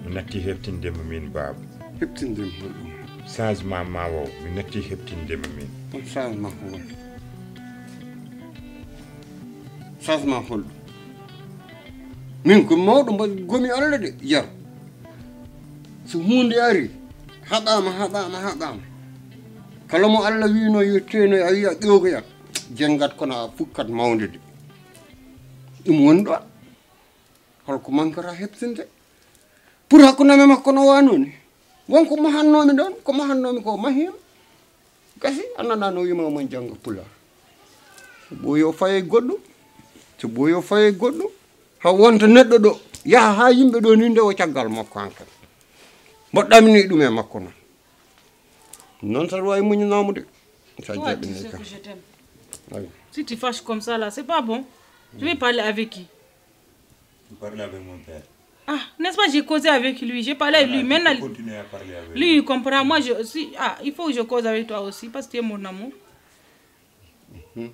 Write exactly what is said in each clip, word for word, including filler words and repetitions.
Mi natti heɓtinde mo min, baaba. Heɓtinde mo holɗum? Changement ma o, mi natti heɓtinde mo min. On changement ko woni? Changement holɗum? Min ko mawɗo mbo gomi Allah de, Yero. So huunde ari, haɓaama, haɓaama, haɓaama. Kala mo Allah wino yo teenoy, a wiya ƴoogoyat, jenngat kono a fukkat mawde de. Ɗum woni ɗo. Holko mankata heɓtinde? Pour hakkunde am e makko no waanoo ni? Won ko mahannoomi ɗoon, ko mahannoomi ko mahiima. Gasi, a nanaa no wiima omo jannga Pulaar. So ɓooyi o faye goɗɗum, so ɓooyi o faye goɗɗum, haa wonta neɗɗo ɗo, yaha haa yimɓe ɗo ni ndewa caggal makko hankadi. Mboɗɗamini ɗum e makko noon. Noon saɗa waawi muñanaamo de. Sa Toi, tu jaɓini sais kam. Que je t'aime. Ayi. Si tu fâches comme ça là, c'est pas bon. Je vais parler avec qui? Vous parlez avec mon père. Ah, n'est-ce pas, j'ai causé avec lui, j'ai parlé avec lui. Voilà, il faut continuer à parler avec lui. Lui, il comprend. Moi, je, si, ah, il faut que je cause avec toi aussi, parce que tu es mon amour. Mhm.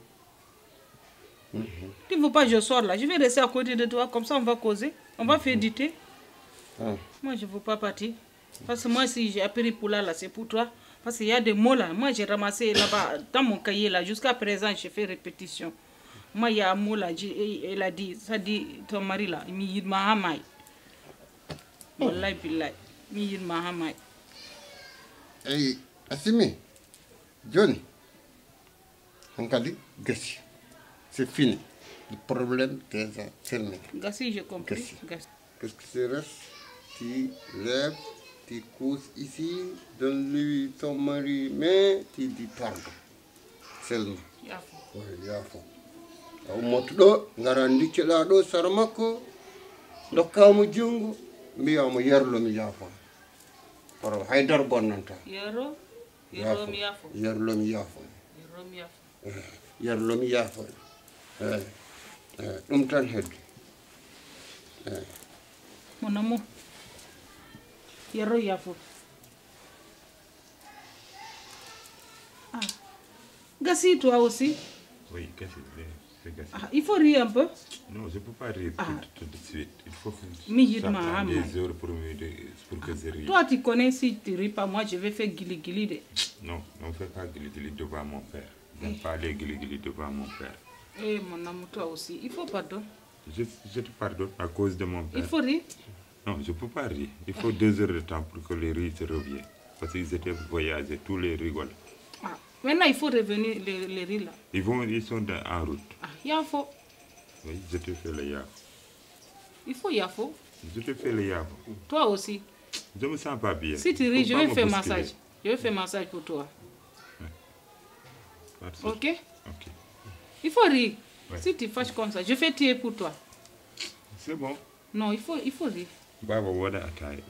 Mhm. Tu ne veux pas, je sors là. Je vais rester à côté de toi, comme ça, on va causer. On va faire du thé. Ah. Moi, je ne veux pas partir. Parce que moi, si j'ai appris Pulaar là, c'est pour toi. Parce qu'il y a des mots là. Moi, j'ai ramassé là-bas, dans mon cahier là. Jusqu'à présent, j'ai fait répétition. Moi, il y a un mot là, j'ai- elle a dit, ça dit ton mari là, mi yiɗ ma haa maayi. Wallahi billahi, mi yiɗ ma haa maayi. Eyi, Asimi, jooni, hankadi gasi. C'est fini. Le problème déjà terminé. Gasi, j'ai compris. Gasi. Gasi. Qu'est-ce qui se reste? Tu lèves, tu couches ici, donne-lui ton mari, mais tu dis pardon. Seulement. Yaafo. Oui, yaafo. A ummoto ɗo, ngara ndiccoɗa ɗo sara makko, ndokka mo junngo, mbiya mo, "Yerlo, mi yaafo." Kono haydara bonnanta. Yero, Yero, mi yaafo. Yerlo, mi yaafo. Yero, mi yaafo. Eh, Yerlo, mi yaafo. Eh, eh, ɗum tan heddi. Eh. Mon amour. Yero, yaafo. Ah. Gasi, toi aussi. Oui, gasi, c'est, c'est gasi. Ah, il faut rire un peu. Non, je peux pas rire tout, tout de suite. Il faut que ça prenne des heures pour me de- pour que je rie. Toi, tu connais, si tu ris pas, moi, je vais faire guili guili de. Non, on fait pas guili guili devant mon père. J'aime pas les guili guili devant mon père. Eh, mon amour, toi aussi. Il faut pardon. Je, je te pardonne à cause de mon père. Il faut rire. Non, je peux pas rire. Il faut deux heures de temps pour que les rires se reviennent. Parce qu'ils étaient voyagés, tous les rigolent. Ah, maintenant, il faut revenir, les, les rires là. Ils vont, ils sont dans- en route. Ah, yaafo. Oui, je te fais le yaafo. Il faut yaafo. Je te fais le yaafo. Toi aussi. Je me sens pas bien. Si tu ris, je vais faire massage. Je vais faire massage pour toi. Pas de souci. Ok? Ok. Il faut rire. Ouais. Si tu fâches comme ça, je fais tuer pour toi. C'est bon. Non, il faut, il faut rire. Baba, woda ataye.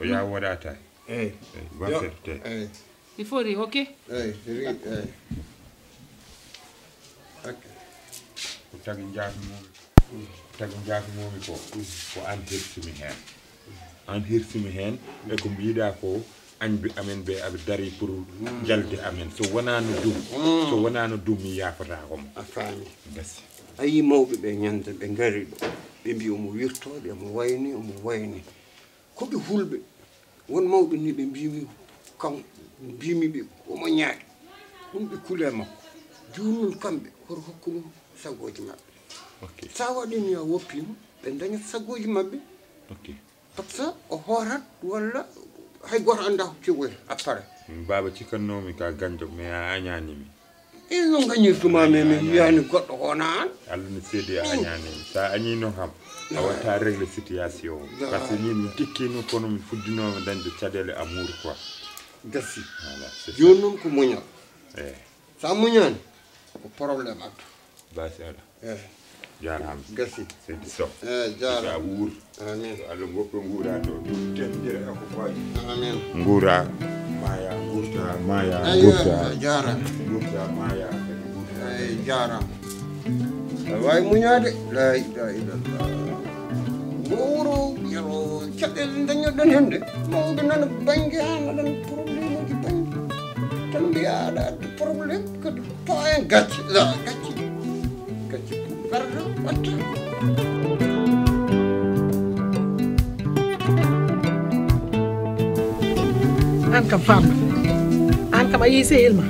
Oya woda ataye. Eh. Eh, va faire taire. Eh. Il faut rire, ok? Eh, rire, eh. Ok. Ko tagi njaafo mum. Tagi njaafo mum ko. Ko an hersimi hen. An hersimi hen. E ko mbiɗa ko, añɓe amen ɓe aɓe dari pour jalde amen. So wonano ɗum, so wonano ɗum, mi yafatako mo. A faami. Gasi. A yii mawɓe ɓe ñande ɓe ngari ɗo. Ɓe mbi omo wirtooɗe, omo wayni, omo wayni. Ko ɓe hulɓe. Won mawɓe ni ɓe mbimi kam, mbimi ɓe omo ñaaɗi. Ɗum ɓe kule makko. Jooni noon kamɓe, hoto hokku ɗum sagoji maɓɓe. Ok. Sa waɗi ni a woppi mo, ɓe dañat sagoji maɓɓe. Ok. Par ce que o hoorat walla hay gooto anndaa ko kewoyi après. Min baaba cikkannomi ka ganjo, mais a añanimi. E no gañirtuma, mais mi wiyani goɗɗo hono an. Allah no seedi a añanimi. Sa añino kam, a watta régler situation o. Parce que min mi tikkino, kono mi fuddinoma dañde caɗele amour quoi. Gasi. Voilà, c'est ça. Joni noon ko muñal. Eh. Sa muñaani, ko problème addu. Basi ala. Eh. Jaaraama. Gasi. Seydi Sow. Eh, jaaraama. Sa wuur. Amin. Yo Allah goppa nguura to. Tendira e ko fayi. Amin. Nguura. Maya. Nguurta. Maya. Ayo, nguurta. Jaaraama. Nguurta. Maya. Kadi nguurta. Ay, jaaraama. Aɗa waawi muñaade. La ilaha illallah. Ngo wuro, yo caɗeele dañoɗon heen de. Mawɓe nana bannge, haa naɗan problème uji bannge. Tan mbiya aɗa adda problème, kadi to en gacce. La gacce. Gacce. Garda, watta. Aan kam, Farmata. Aan kam, a yii sehil ma?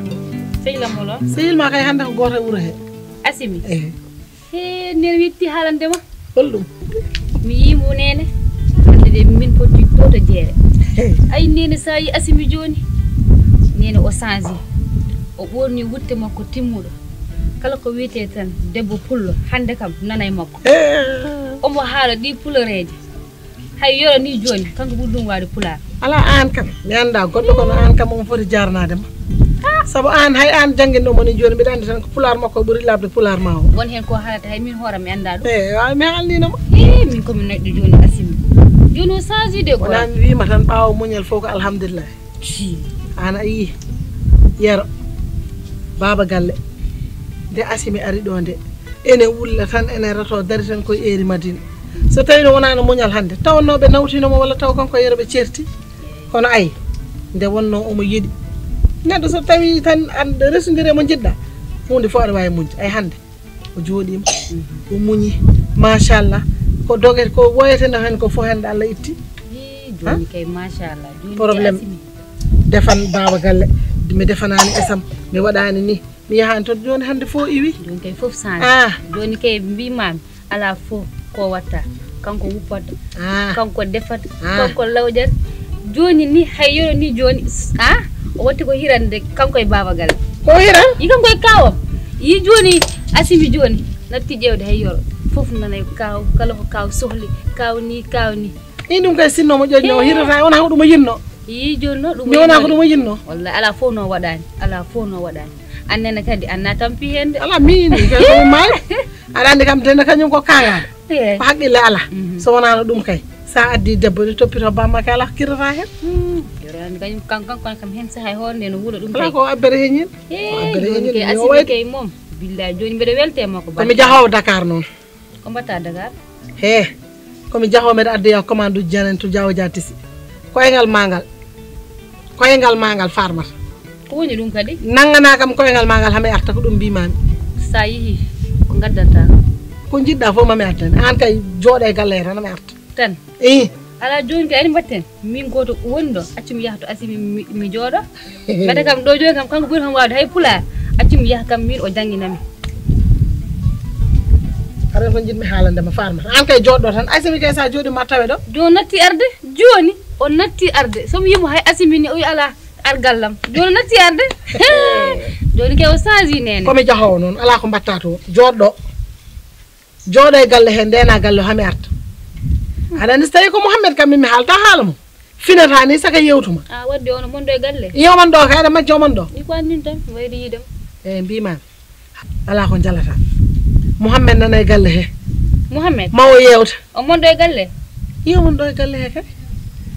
Sehil am holo? Sehil ma kay hannde ko gooto e wuro he. Asimi? Eey. He, nene mi yetti haalande ma. Hol ɗum? Mi yii mo, nene. Hannde de min poti ɗo to jeere. Hey. Ay, nene, sa yi Asimi jooni. Nene o change. O ɓorni wutte makko timmuɗo. Kala ko wiyetee tan debbo pullo, hannde kam nanay makko. Eh. Omo haala ɗi puloreeje. Hay Yoro ni jooni, kanko ɓuri ɗum waawde pulaar. Alaa, aan kam, mi anndaa goɗɗo, kono aan kam omo foti jaarnaade ma. Ah. Sabu aan, hay aan jannginɗo mo ni jooni, mbiɗa anndi tan ko pulaar makko ɓuri laaɓde pulaar ma o. Won heen ko haalata, hay min hoore mi anndaa ɗum. Eey, waawi mi haalniino ma. Ee, min ko mi neɗɗo jooni Asimi. Jooni o change de ko. Wonaa mi wiima tan ɓaawo muñal fof ko alhamdulillahi. Ci. Aan a yii, Yero, Baaba Galle, nde Asimi ari ɗo nde, ene wulla tan, ene roto, dari tan koye eeri Madina. So tawii no wonaano muñal hannde, tawnoo ɓe nawtiino mo walla taw kanko e Yero ɓe ceerti. Kono ay, nde wonnoo omo yiɗi. Neɗɗo so tawii tan aɗa resondiri e mo njiɗɗaa, huunde fof aɗa waawi muñde. Ay hannde, o jooɗiima, o muñi, machallah. Ko doge, ko woyateno heen ko fof hannde Allah itti. Ii, jooni kay, machallah. Jooni kay problème. Asimi. Defan Baaba Galle, mi defanaani esam, mi waɗaani ni. Mi yahaani toon, jooni hannde fof iwi. Jooni kay fof change. Ah. Jooni kay mbiimaami, alaa fof ko watta. Kanko wuppata, ah, kanko defata, ah, kanko lawƴata. Jooni ni, hay Yoro ni jooni, ah, o watti ko hirande kanko e Baaba Galle. Ko hiran? Yi kanko e kaaw am. Yi jooni, Asimi jooni, natti ƴeewde hay Yoro. Fof nanay kaaw, kala ko kaaw sohli, kaaw ni, kaaw ni. Ɗin ɗum kay sinno mo ƴoƴno o hirata, wona ko ɗum o yinno. Yii, jooni no ɗum mi wona ko ɗum o yinno. Wallay, alaa fof no waɗaani, alaa fof no waɗaani. An nene kadi, an na tampi heen de. Alaa, miin kay ko mi maay. Aɗa anndi kam, denne kañum ko kaŋŋaaɗo. Eey. Ko haqqille alaa. Mhm. So wonaano ɗum kay, sa addi debbo, ɗo toppito bamma kay, alaa ko kirrata heen. Hmm, Yoro anndi kañum, kan-, kan-, kan-, kam heen sahaa e hoore nde no wuuro ɗum kay. Alaa ko abbere heen yin. Eey, ko abbere heen yin, kay mi o Asimi wayti. Kay moom. Billaay, jooni mbeɗa weltee makko. Ko mi jahoowo Dakar noon. Ko mbaɗta Dakar? He, ko mi jahoo mbeɗa addoya commande uji janen to Diawo Dia Tisi. Koyngal ma ngal, koyngal ma ngal Farmata. Ko woni ɗum kadi? Nanngana kam koyngal ma ngal, hami arta, ko ɗum mbimami. Sa yehi, ko ngaddanta? Ko jiɗɗa fof mami artani. An kay jooɗo e galle he tan, hami arta. Tan? Ih. Alaa, jooni kay ani mbaɗten. Min gooto woni ɗo, accu mi yaha to Asimi mi, mi jooɗo. Mbete kam ɗo jooni kam, kanko ɓuri kam waawde hay pulaar. Accu mi yaha kam, min o jannginami. Aɗa ko jiɗmi haalande ma, Farmata. An kay jooɗo tan. Asimi kay sa jooɗi ma tawe ɗo. Jooni natti arde, jooni o natti arde. So mi yimo hay Asimi ni o wi alaa ar gallam. Jooni o natti arde. Jooni kay o change nene. Ko mi jahoowo noon, alaa ko mbaɗta to. Jooɗo. Jooɗo e galle he, ndeena galle o, hami arta. Aɗa anndi so tawi ko Mouhamed kam, min mi haalta haala mum. Finata ni saka yewtuma. A wadde on o mon ɗo e galle? Iyo, mon ɗo kay, aɗa majji o mon ɗo. Ni ko anndin tan, wayri yiide mo. Eey, mbimami. Alaa ko jalata. Mouhamed nana e galle he. Mouhamed? Ma o yewta. O mon ɗo e galle? Iyo, mon ɗo e galle he kay.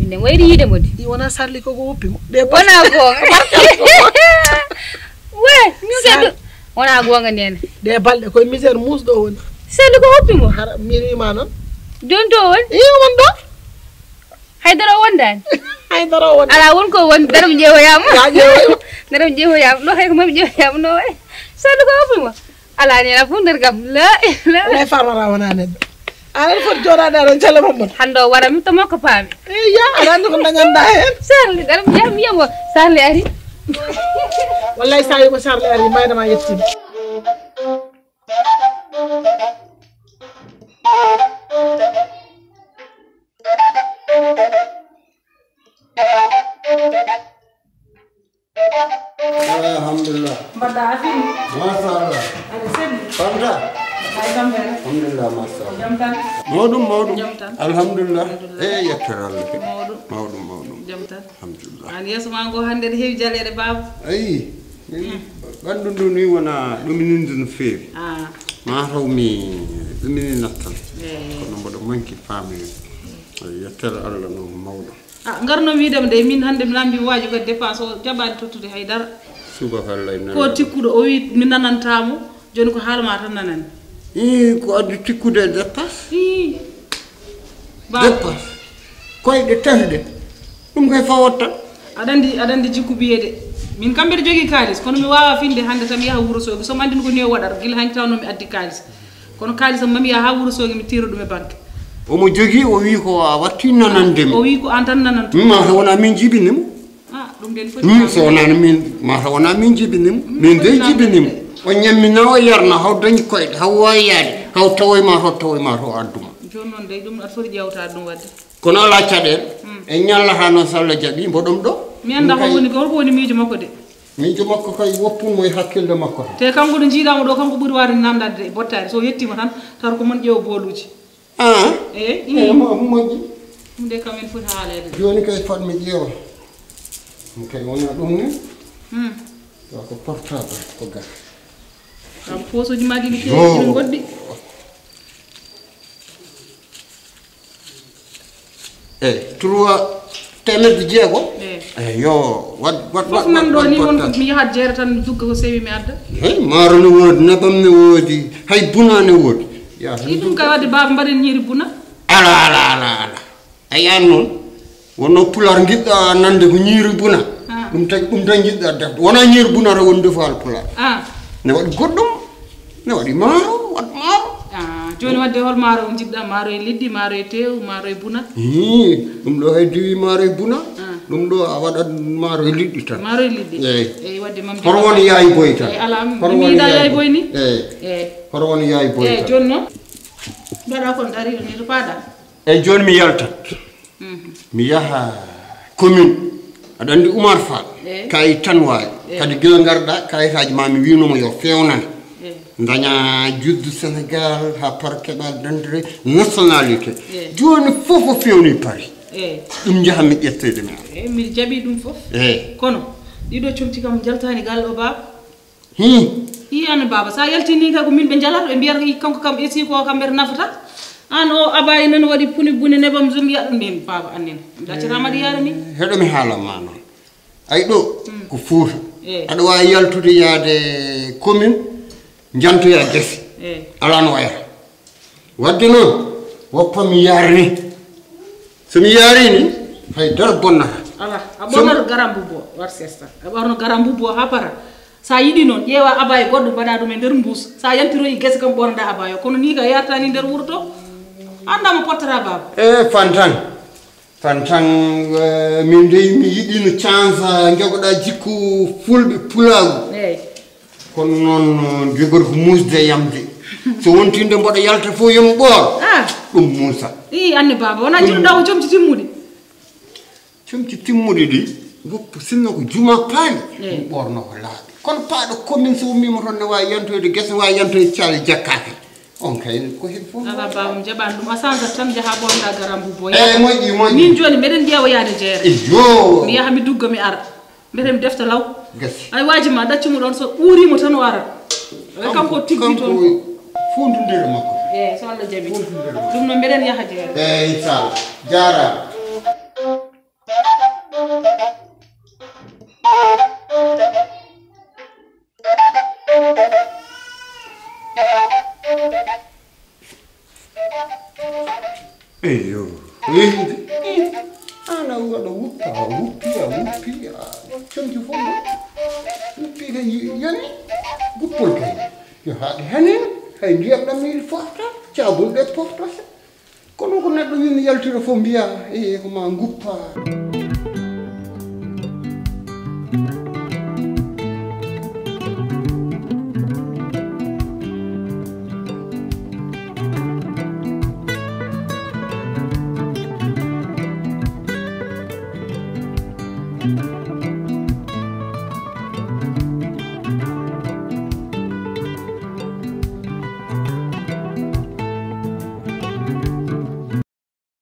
Min wayri yiide mo de. I wona sarli ko ko woppi mo. Ɗe wona goonga. We, min kadi. Wona goonga nene. Ɗe balɗe koye misère muusɗo woni. Selu ko hoppi mo? Hara min wima noon. Jooni to woni? Iyo, won ɗo. Haydara o wondaani? Haydara o wondaani. Alaa, won ko woni, dara mi ƴeewoyama. Ya ƴeewoyma. Dara mi ƴeewoyama. Ɗo hay ko mami ƴeewoyama no wayi. Selu ko hoppi mo? Alaa, nena fof nder kam. La, la. Wona e Farmata wona neɗɗo. Aɗa foti jooɗaade aɗa jalla Mamadou. Hannde o wara mi to makko paami. Eey, ya, aɗa anndi ko dañanɗa heen. Sarli, aɗa mi yaha mi yamo. Sarli ari. Wallay, sa yimo Sarli ari, mbayda ma yettima. Alhamdulillah. Mbaɗɗa affaire? Machallah. Aɗa selli? Fanta? Ay, tampere. Alhamdulillah, machallah. Jam tan? Mawɗum, mawɗum. Jam tan? Alhamdulillah. Alhamdulillah. Eey, yettere Allah kadi. Mawɗum. Mawɗum, mawɗum. Jam tan? Alhamdulillah. An yeeso ma ngo hannde ne heewi jaleeɗe, baaba. Ayi. Ɓanndu ndu ni wona ɗuminindo no feewi. Ah. Ma taw mi ɗumini nattan. Eh. Kono mboɗo manki famille. Yettere Allah no mawɗo. Ah, ngarno wiidem de, min hannde mi nambi waaju kadi dépense o jaɓaani tottude hay dara. Subhanallah. Ko tikkuɗo o wi mi nanantamo, joni ko haala ma tan nanani. Ii, ko addi tikkude e dépense. Ii. Ba- Dépense. Koyɗe tati de. Ɗum koye fawot tan. Aɗa anndi, aɗa anndi jikku ɓiye de. Min kam mbeɗa jogii kaalis, kono mi waawaa finde hannde tan mi yaha Wuro Soogi. So mi anndi ko neew waɗata, gila hanki tawno mi addi kaalis. Kono kaalis am mami yaha haa Wuro Soogi mi tiro ɗum e banque. Omo jogii, o wii ko a watti nanande mi. O wii ko aan tan nananto. Mata wona min jibini mo. Ah, ɗum den foti Hmm, so wonano min, mata wona min jibini mo. Min dey jibini mo. O ñammina o yarna, haw dañi koyɗe, haw wawi yaade, haw tawoy ma to, tawoy ma to adduma. Jooni noon dey ɗum aɗa foti ƴeewtaade ɗum waɗde. Kono alaa caɗeele. Hmm. En ñallata noon so Allah jaɓi, mboɗon ɗo. Mi annda Ɗum ko kay woni, ko holko woni miijo makko de. Miijo makko kay woppun mo e hakkille makko tan. Te kanko ɗo njiiɗaa mo ɗo, kanko ɓuri waawde namdaade de e bottaari. So yettiima tan, tawa ko mon ƴeewa booluuji. Ah? Eh, Eh, ii. mo-, moƴƴi. Ɗum de kam en foti haaleede. Jooni kay fat mi ƴeewa. Ɗum kay wona ɗum ni. Hmm. Tawa ko portable, ko gas. Kam posuuji ma ɗiɗi Yo. keewi goɗɗi. Eyi, trois teemedde jeego. Eyi. Eyi, yo, waɗ, waɗ, Fof waɗ, nan ɗo waɗ, ni waɗ won ko tan. Mi yahat jeere tan mi dugga ko sewi mi adda. Hey, maaro ne woodi, nebam ne woodi, hay buna ne woodi. Ya, Ɗi ɗum kay waɗde baaba mbaɗen ñiiri buna. Ala, ala, ala, ala. A yiyan noon, wonno Pulaar njiɗɗa nande ko ñiiri buna. Ah. Ɗum tagi, ɗum tan njiɗɗa defde. Wona ñiiri buna tan woni ndefu Haal Pulaar. Ah. Ne waɗi goɗɗum, ne waɗi maaro, waɗ maaro. Ah, jooni waɗde hol maaro o njiɗɗa? Maaro e liɗɗi, maaro e teew, maaro e buna? Ii, ɗum ɗo hay diwi maaro e buna. Ah. Ɗum ɗo a waɗat maaro e liɗɗi tan. Maaro e liɗɗi? Eyi. Eyi, waɗde mam Hono won yaay boy tan. Eyi, alaa, mi Hono mi won yiɗa yaay yaay boy. boy ni? Eyi. Eyi. Hono won yaay boy Eyi, tan. jooni noon? Mbaɗa kon dariiɗo ni to paaɗa? Eyi, jooni mi yaltat. Mhm. Mi yaha commune. Aɗa anndi Oumar Fall, Eyi. kayit tan waawi. Eyi. Kadi gila ngarɗa, kayitaaji ma mi wiinoma yo feewnane. Eyi. Daña juddu Sénégal, haa par keɓa d'identité, nationalité. Eyi. Jooni fof o feewni Paris. Eyi. Ɗum njaha mi ƴettoyde mi ara. Eyi, mi jaɓi ɗum fof. Eyi. Kono, ɗiɗo comci kam njaltaani galle o baaba. Hmm. Ii, aan baaba, so a yaltinii kay ko min ɓe njalata, ɓe mbiyata ko kanko kam esi ko kam ɓe nafata. Aan o abaaye noon waɗi puni buni nebam zone yaɗ min baaba annen. Ɗaccata mbaɗi yaara ni. Heɗo mi haala ma noon. Ay ɗo Hmm. ko Fuuta. Eyi. Aɗa waawi yaltude yaade commune, njantoya gese. Eyi. Alaa no wayata. Waɗde noon, woppa mi yaara ni. So mi yaari ni, hay dara bonnata. Ala, a So ɓornoto garam bubbo, war sesta. A ɓorno garam bubbo haa para. So a yiɗi noon, ƴeewa abaya goɗɗo mbaɗa ɗum e nder mbuus. So a yantiroyi gese kam ɓornoɗa abaya. Kono ni ka yarta ni nder wuro to. Annda mo pottata baaba. E Fantan. Fantan, eh, min dey mi yiɗi no cansa jogoɗa jikku fulɓe pulaagu. Eyi. Kono noon, eh, jogori ko muusde e yamde. So wontinde mboɗo yalta fof yo mi ɓoor. Ah. Ɗum muusa. Ii, anne baaba, wona Ɗum jiɗuɗa ko comci timmuɗi. Comci timmuɗi ɗi, woppu sinno ko juma paali, Eyi. mi ɓoorno ko laaɓi. Kono paaɗo commune so ummiima toon ne waawi yantoyde gese, ne waawi yantoyde caali jakkaaki. On kay ko hen fof. Ala baaba mi jaɓaani ɗum, a sansat tan njaha ɓoornoɗa garam bubbo. Eyi, moƴƴi, moƴƴi. Min jooni mbeɗen ƴeewa yaade jeere. Iyo. Mi yaha mi dugga mi ara. Mbiyetee mi defta law. Gasi. Ay waaji ma ɗaccu mo ɗoon so ɓuuriima tan o arat. Ay kanko o tiggi toon. Fondondire makko. Eyi, so Allah jaɓi. Fondondire makko. Ɗum noon mbeɗen yaha jeere. Eyi, inchallah. Jaaraama. Eyo, ko yehii de? Aan a waɗa wuppa, a wuppi, a wuppi, a conci fof ɗo. Wuppi kay yani, guppol kay. Yo haaɗi hanen, hay ndiyam ɗam miɗi fofta, caabun ɗe pofta. Kono ko neɗɗo wiimi yaltira fof mbiya, e ko ma nguppa.